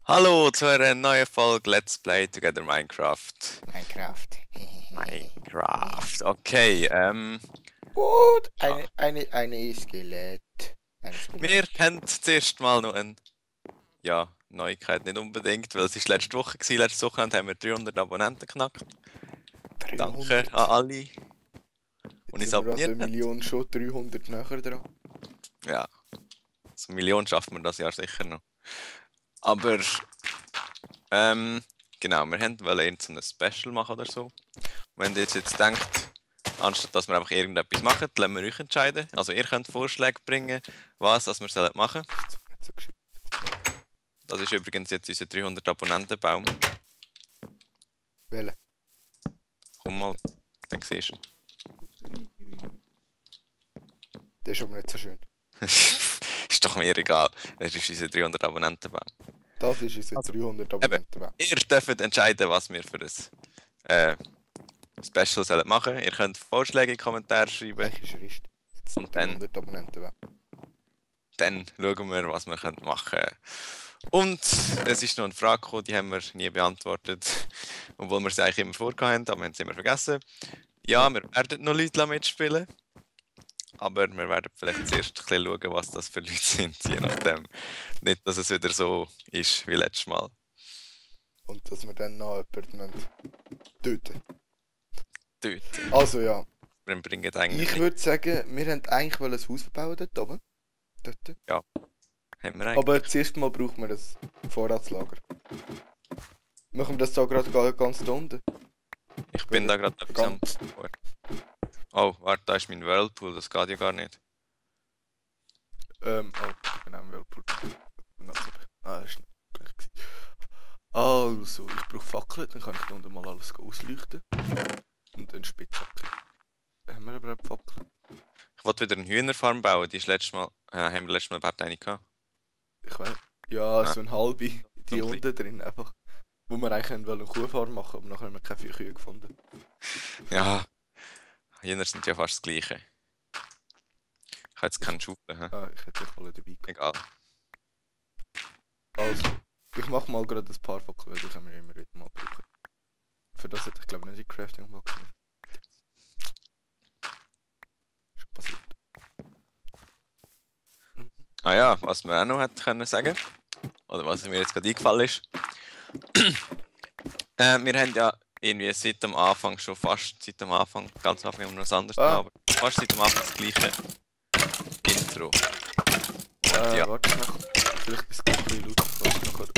Hallo zu einer neuen Folge Let's Play Together Minecraft. Minecraft. Minecraft, okay. Gut, Ja. eine Skelett. Ein Wir Skelett. haben zuerst mal noch eine Neuigkeit, nicht unbedingt, weil es ist letzte Woche war. Letzte Woche haben wir 300 Abonnenten geknackt. Danke 300. an alle, die Jetzt uns sind wir also abonniert eine haben. Million schon 300 näher dran. Ja, so eine Million schaffen wir das Jahr sicher noch. Aber, genau, wir wollten irgend so ein Special machen oder so. Wenn ihr jetzt denkt, anstatt dass wir einfach irgendetwas machen, lassen wir euch entscheiden. Also ihr könnt Vorschläge bringen, was wir machen sollen. Ist doch nicht so gescheit. Das ist übrigens jetzt unser 300 Abonnentenbaum. Wählen. Komm mal, dann siehst du. Das ist aber nicht so schön. Ist doch mir egal. Das ist unser 300 Abonnentenbaum. Das ist unser 300 Abonnenten. Ihr dürft entscheiden, was wir für ein Special sollen machen. Ihr könnt Vorschläge in die Kommentare schreiben. Welches ist richtig? Jetzt Und dann- 300 Abonnenten. Dann schauen wir, was wir machen können. Und es ist noch eine Frage gekommen, die haben wir nie beantwortet. Obwohl wir sie eigentlich immer vorgehabt haben, aber wir haben es immer vergessen. Ja, wir werden noch Leute mitspielen. Aber wir werden vielleicht zuerst ein bisschen schauen, was das für Leute sind, je nachdem. Nicht, dass es wieder so ist wie letztes Mal. Und dass wir dann noch jemanden töten. Dort. Also ja, Wir bringen eigentlich ich würde sagen, wir wollten eigentlich ein Haus verbauen dort oben. Dort. haben wir eigentlich. Aber zuerst mal brauchen wir das Vorratslager. Machen wir das da gerade ganz da unten? Ich bin da gerade etwas am... Ganz. Oh, warte, da ist mein Whirlpool, das geht ja gar nicht. Oh, genau, Whirlpool. Das ist nicht gleich gewesen. Also, ich brauche Fackeln, dann kann ich da unten mal alles ausleuchten. Und dann Spitzhacke. Haben wir überhaupt Fackeln? Ich wollte wieder eine Hühnerfarm bauen, die ist letztes Mal... haben wir letztes Mal überhaupt eine gehabt? Ich weiß. Ja, so ein halbe. Die So ein unten drin einfach. Wo wir eigentlich eine Kuhfarm machen, aber nachher haben wir keine 4 Kühe gefunden. Ja, Hühner sind ja fast das Gleiche. Ich habe jetzt keinen Schaufel, hä? Ah, ich hätte euch alle dabei gehabt. Egal. Also, ich mache mal gerade ein paar Fackeln, weil die können wir immer wieder mal brauchen. Für das hätte ich glaube nicht die Crafting Box mit. Schon passiert. Ah ja, was wir auch noch hätten können sagen, oder was mir jetzt gerade eingefallen ist. Wir haben ja irgendwie seit dem Anfang schon fast, seit dem Anfang, ganz am Anfang haben wir noch was anderes Ah. gemacht, aber fast seit dem Anfang das gleiche Intro. Ja. Warte noch. Vielleicht ist es ein bisschen laut. Warte noch gerade.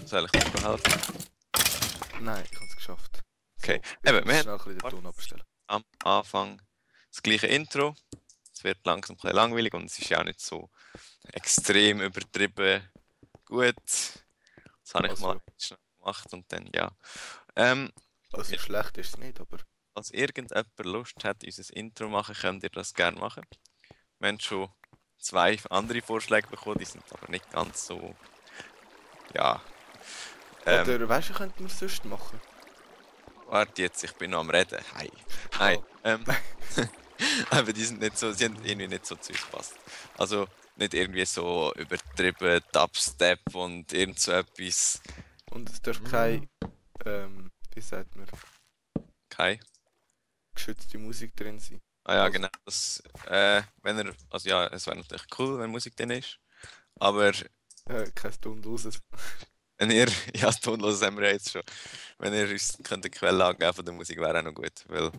Soll ich dir helfen? Nein, ich habe es geschafft. Okay, Ich eben, wir muss haben schnell ein bisschen den Ton abstellen. am Anfang das gleiche Intro. Es wird langsam ein bisschen langweilig und es ist ja auch nicht so extrem übertrieben gut. Das habe ich Also- mal schnell gemacht und dann, ja. Also Ja. schlecht ist es nicht, aber Falls irgendjemand Lust hat, unser Intro machen, könnt ihr das gerne machen. Wir haben schon 2 andere Vorschläge bekommen, die sind aber nicht ganz so. Ja. oder weißt du, könnten wir es sonst machen? Warte jetzt, ich bin noch am Reden. Hi. Nein. Aber die sind nicht so, sie haben irgendwie nicht so zu uns gepasst. Also nicht irgendwie so übertrieben Dubstep und irgend so etwas. Und es darf keine, wie sagt man, Kein. geschützte Musik drin sein. Ah ja, Also- genau. Das, wenn er, also ja, es wäre natürlich cool, wenn Musik drin ist. Aber Kein Tonloses. wenn ihr, ja, tonlos haben wir ja jetzt schon. Wenn ihr uns könnt eine Quelle angeben von der Musik, wäre auch noch gut. Weil,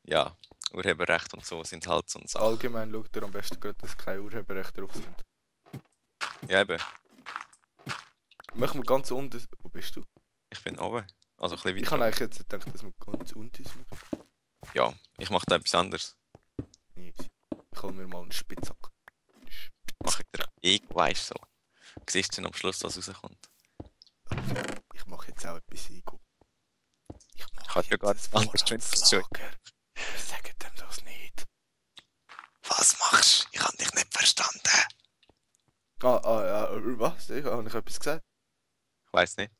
ja, Urheberrecht und so sind halt so eine Sache. Allgemein schaut ihr am besten gerade, dass keine Urheberrechte drauf sind. Ja, eben. Machen wir ganz unten. Wo bist du? Ich bin oben. Also ein bisschen Ich weiter. habe eigentlich jetzt gedacht, dass wir ganz unten sind. Ja, ich mache da etwas anderes. Easy. Ich hol mir mal einen Spitzhack. Mache ich dir ich weiss so. Du siehst dann am Schluss, was rauskommt. Ich mache jetzt auch etwas Ego. Ich Ich mache hatte ja gar jetzt nichts anderes zu tun. Vorratslager. Wir sagen dem das nicht. Was machst du? Ich habe dich nicht verstanden. Ja, was? Habe ich etwas gesagt? Ich weiss nicht.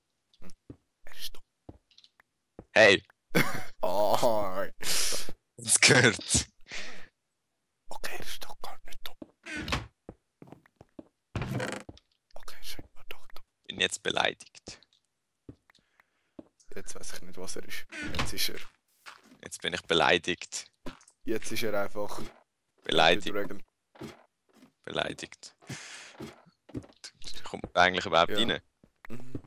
Er ist dumm. Hey, Ah, das gehört. okay, er ist doch gar nicht dumm. Jetzt weiß ich nicht, was er ist. Jetzt ist er. Jetzt bin ich beleidigt. Jetzt ist er einfach. Beleidigt. Dragon. Beleidigt. Kommt eigentlich überhaupt Ja. rein? Mhm.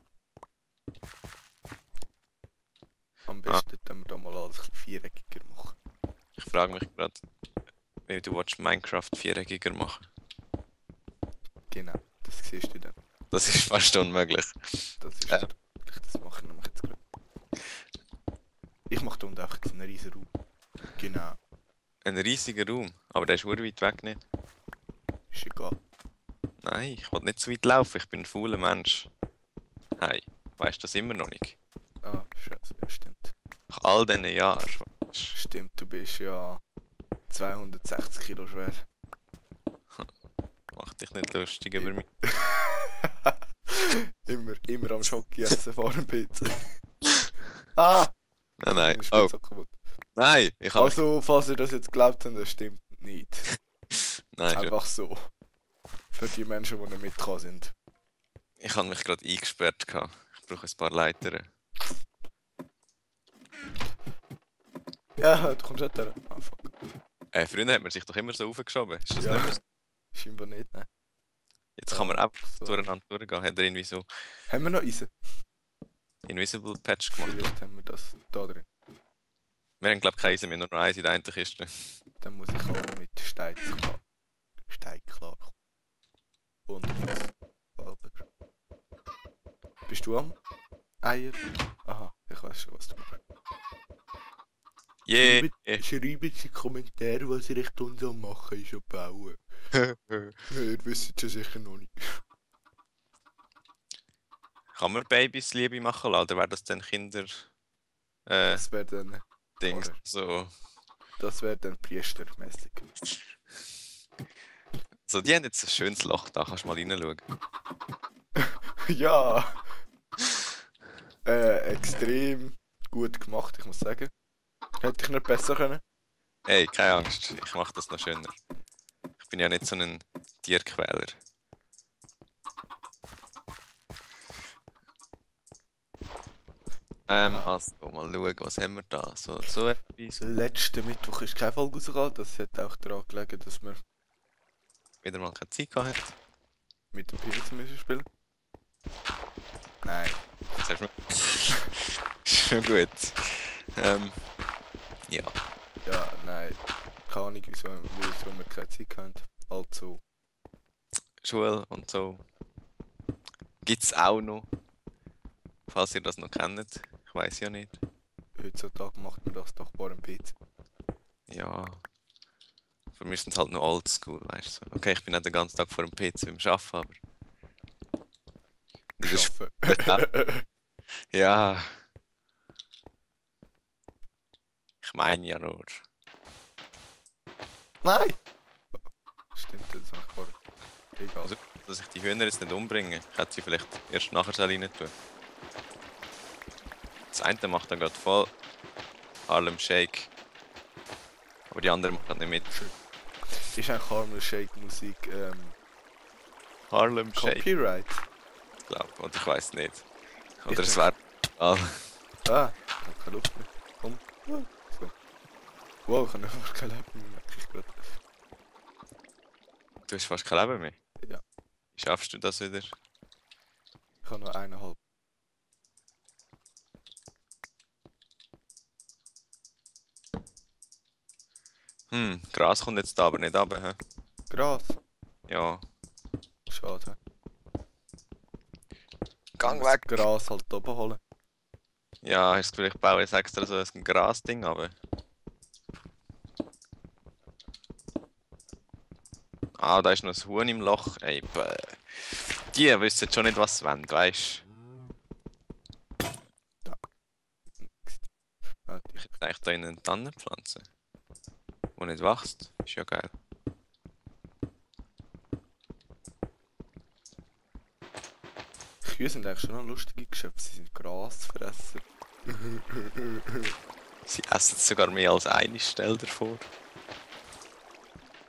Am besten dann wir da mal alles ein bisschen viereckiger machen. Ich frage mich gerade, wie du willst Minecraft viereckiger machen. Genau, das siehst du dann. Das ist fast unmöglich. Das ist Ja. wirklich, das mache ich nämlich jetzt gerade. Ich mache da unten einfach so einen riesen Raum. Genau, Ein riesiger Raum, aber der ist sehr weit weg nicht. ist egal. Nein, ich will nicht zu weit laufen, ich bin ein fauler Mensch. Hey, weißt du das immer noch nicht? Ah, scheiße, ja stimmt. Nach all diesen Jahren. Stimmt, du bist ja 260 Kilo schwer. Mach dich nicht lustig über mich. immer am Schoki essen vor dem PC. Ah! Nein, nein. Meine Oh, Spitzhacke kaputt. nein, ich habe Also, falls ihr das jetzt glaubt habt, das stimmt nicht. nein, Einfach so. Für die Menschen, die nicht mitgekommen sind. ich habe mich gerade eingesperrt gehabt. Ich brauche ein paar Leitern. Ja, du kommst nicht her. Ah, fuck. Früher hat man sich doch immer so aufgeschoben. Ist das Ja. nicht mehr so? Scheinbar nicht, ne? Jetzt kann man auch So. durcheinander durchgehen. Hat er irgendwie so Haben wir noch Eisen? Invisible Patch gemacht? Vielleicht haben wir das da drin. Wir haben glaube ich keine Eisen mehr, nur noch eins in der einen Kiste. Dann muss ich auch mit Stein klar kommen. Und bist du am Eier? Aha, ich weiß schon, was du machst. Yeah! Schreibt in die Kommentare, was ihr echt uns am machen ist, am Bauen. Ihr wisst es ja sicher noch nicht. Kann man Babys Liebe machen lassen, oder wäre das dann Kinder... Das wäre dann, Dings, Oder? so... das wär dann priestermäßig. So, die haben jetzt ein schönes Loch da, kannst du mal reinschauen. Ja! Extrem gut gemacht, ich muss sagen. Hätte ich nicht besser können. Hey, keine Angst, ich mache das noch schöner. Ich bin ja nicht so ein Tierquäler. Also, mal schauen, was haben wir da? So etwas. Letzten Mittwoch ist keine Folge rausgekommen. Das hat auch daran gelegen, dass wir Wieder mal keine Zeit gehabt hat. mit dem PvZ müssen spielen. Nein. Das hast du schon gut. Ja. Ja, nein. Keine Ahnung, wieso wir keine Zeit haben. Also, Schule und so. Gibt's auch noch. Falls ihr das noch kennt. Ich weiß ja nicht. heutzutage macht man das doch vor dem PC. Ja. Für mich sind es halt noch oldschool, weißt du. Okay, ich bin nicht den ganzen Tag vor dem PC beim Arbeiten, aber. Das ist, Schaffen. ja. Ich meine ja nur. Nein! Stimmt, das habe ich vorher. Egal. Also, dass ich die Hühner jetzt nicht umbringe. Ich hätte sie vielleicht erst nachher rein tun. Das eine macht dann gerade voll Harlem Shake. Aber die andere macht dann nicht mit. Ist eigentlich Harlem Shake Musik Harlem Shake, Copyright? glaube ich. Oder ich weiß nicht. Ich Oder es denk- wäre. Ah, ich habe keine Luft mehr. Komm. So. Wow, ich habe einfach kein Leben mehr, merke ich gerade. Du hast fast kein Leben mehr. Ja. Wie schaffst du das wieder? Ich habe noch 1,5. Gras kommt jetzt da aber nicht runter. Hä? Gras. Ja. Schade. Gang Ich muss weg! Gras halt oben holen. Ja, hast du vielleicht baue jetzt extra so ein Grasding aber. Ah, da ist noch ein Huhn im Loch. Ey, bäh. Die wissen schon nicht, was sie wollen, weißt Ah, Ich hätte eigentlich da in eine Tannenpflanze. Die nicht wächst. Ist ja geil. Kühe sind eigentlich schon noch lustige Geschöpfe. Sie sind Grasfresser. Sie essen sogar mehr als eine, stell dir vor.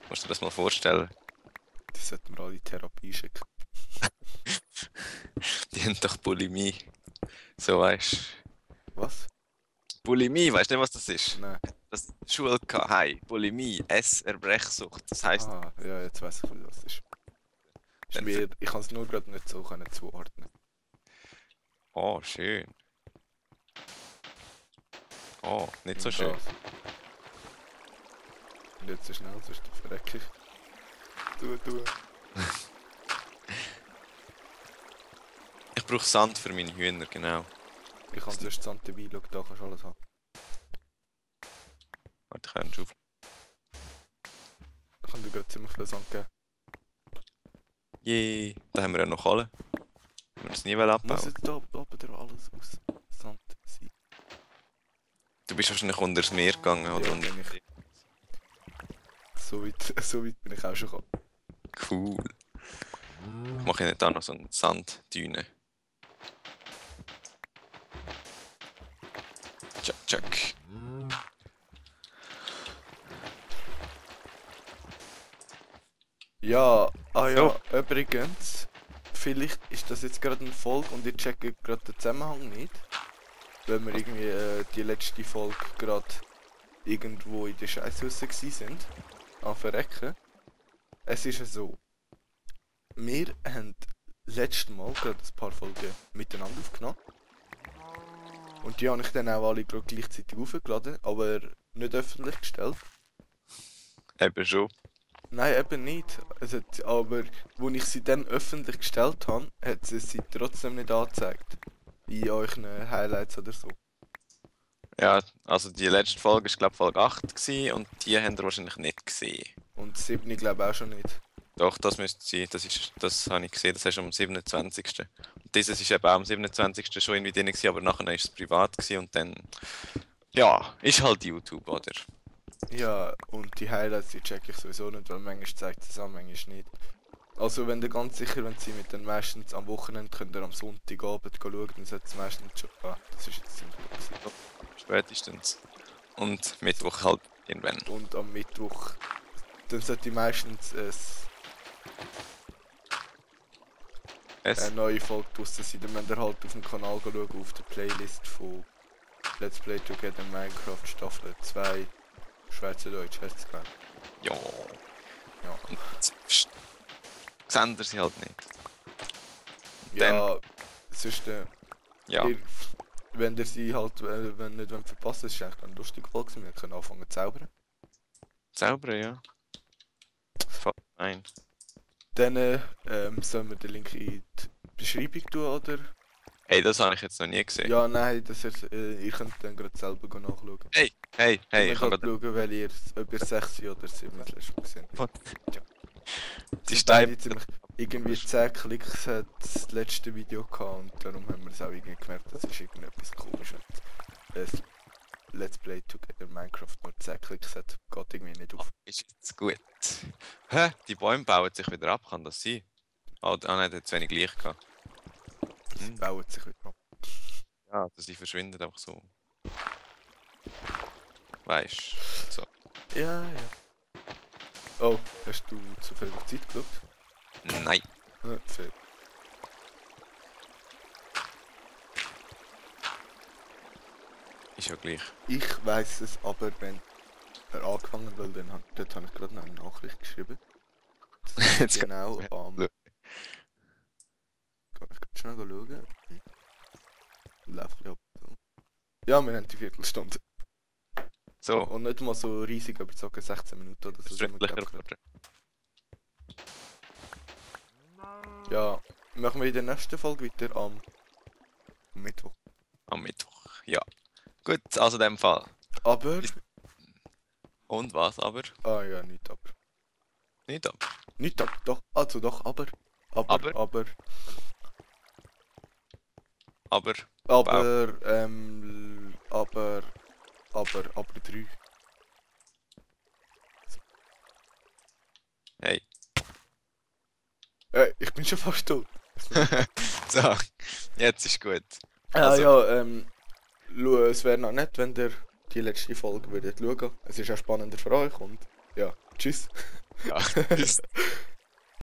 Musst du dir das mal vorstellen? Die sollten wir alle in Therapie schicken. Die haben doch Bulimie. So weißt du. Bulimie, weißt du nicht, was das ist? Nein. Das Schule hey, Bulimie, Erbrechsucht. Das heisst, Ah, ja, jetzt weiss ich, was das ist. dann Ich kann es nur gerade nicht so können zuordnen. oh, schön. Oh, nicht so Und schön. das. Und jetzt so schnell, sonst verrecke ich. Du. Ich brauche Sand für meine Hühner, genau. Ich kann sonst Sand dabei, schau, da kannst du alles haben. Warte, ich kann auf. Ich kann dir gerade ziemlich viel Sand geben. Yay, da haben wir ja noch alle. Wir das nie abbauen. Muss jetzt da oben dir alles aus Sand sein? Du bist wahrscheinlich unter das Meer gegangen, oder? Ja, Unter... bin ich. So weit bin ich auch schon gekommen. Cool. Ich mache nicht da noch so eine Sanddüne. Check. Ja, So. übrigens, vielleicht ist das jetzt gerade eine Folge und ich checke gerade den Zusammenhang nicht. Wenn wir irgendwie die letzte Folge gerade irgendwo in der Scheißhüsse sind, am Verrecken. Es ist ja so, wir haben letztes Mal gerade ein paar Folgen miteinander aufgenommen. Und die habe ich dann auch alle gerade gleichzeitig aufgeladen, aber nicht öffentlich gestellt. Eben schon. Nein, eben nicht. Aber wo ich sie dann öffentlich gestellt habe, hat sie trotzdem nicht angezeigt. In euren Highlights oder so. Ja, also die letzte Folge war glaube ich Folge 8 gewesen, und die habt ihr wahrscheinlich nicht gesehen. Und 7 glaube ich auch schon nicht. Doch, das müsste sein. Das habe ich gesehen, das hast du am 27. Und dieses ist eben auch am 27. schon irgendwie drin gewesen, aber nachher war es privat gewesen und dann... Ja, ist halt YouTube, oder? Ja, und die Highlights die check ich sowieso nicht, weil manchmal zeigt es an, manchmal nicht. Also wenn ihr ganz sicher wenn sie mit den meistens am Wochenende könnt ihr am Sonntagabend schauen, dann sollte es meistens schon... Ah, das ist jetzt ziemlich gut gewesen. Spätestens. Und Mittwoch halt irgendwann. Und am Mittwoch, dann sollte meistens eine neue Folge draussen sein. Dann müsst ihr halt auf dem Kanal schauen, auf der Playlist von Let's Play Together Minecraft Staffel 2 Schweizerdeutsch heißt es glaube ich. Ja. Ja. Und jetzt sehen ihr sie halt nicht. Ja, sonst Ja. wenn ihr sie halt wenn nicht verpassen, ist es eigentlich eine lustige Folge gewesen. Wir können anfangen zu zaubern. Selber, ja. Voll nein. Dann sollen wir den Link in die Beschreibung tun, oder? Hey, das habe ich jetzt noch nie gesehen. Ja, nein, das ist, ihr könnt dann gerade selber nachschauen. Hey, Ihr ich könnt habe schauen, weil ihr ob ihr 6 oder 7 das letzte Mal gesehen habt. die Sind beide Steine. ziemlich, irgendwie 10 Klicks hat das letzte Video gehabt und darum haben wir es auch irgendwie gemerkt, das ist irgendetwas komisch. Das Let's Play Together Minecraft nur 10 Klicks hat, geht irgendwie nicht auf. Ist jetzt gut. Hä? Die Bäume bauen sich wieder ab, kann das sein? Oh, nein, der hat zu wenig Licht gehabt. Sie bauen sich wieder ab. Ja, dass sie verschwinden einfach so. Weißt so. Ja. Oh, hast du zu viel auf die Zeit geschaut? Nein. Viel. Ist ja gleich. Ich weiss es, aber wenn er angefangen weil dort habe ich gerade noch eine Nachricht geschrieben. Das Jetzt ist genau kann- am... Schau. Kann ich ganz schnell schauen? Läuft ja so. Ja, wir haben die Viertelstunde. So, Und nicht mal so riesig, aber so 16 Minuten oder so. sind wir, schriftlicher glaub ich, geworden. Ja, machen wir in der nächsten Folge weiter am Mittwoch. Am Mittwoch. Ja. Gut, also in dem Fall. Aber... Und was aber? Ah ja, nicht aber. Nicht ab. Nicht aber, doch. Also doch, aber. Aber? Aber 3. Hey. Ich bin schon fast tot. So, jetzt ist gut. Also. Also. Ja, es wäre noch nett, wenn ihr die letzte Folge würdet schauen. Es ist auch spannender für euch und ja, tschüss. Ja, bis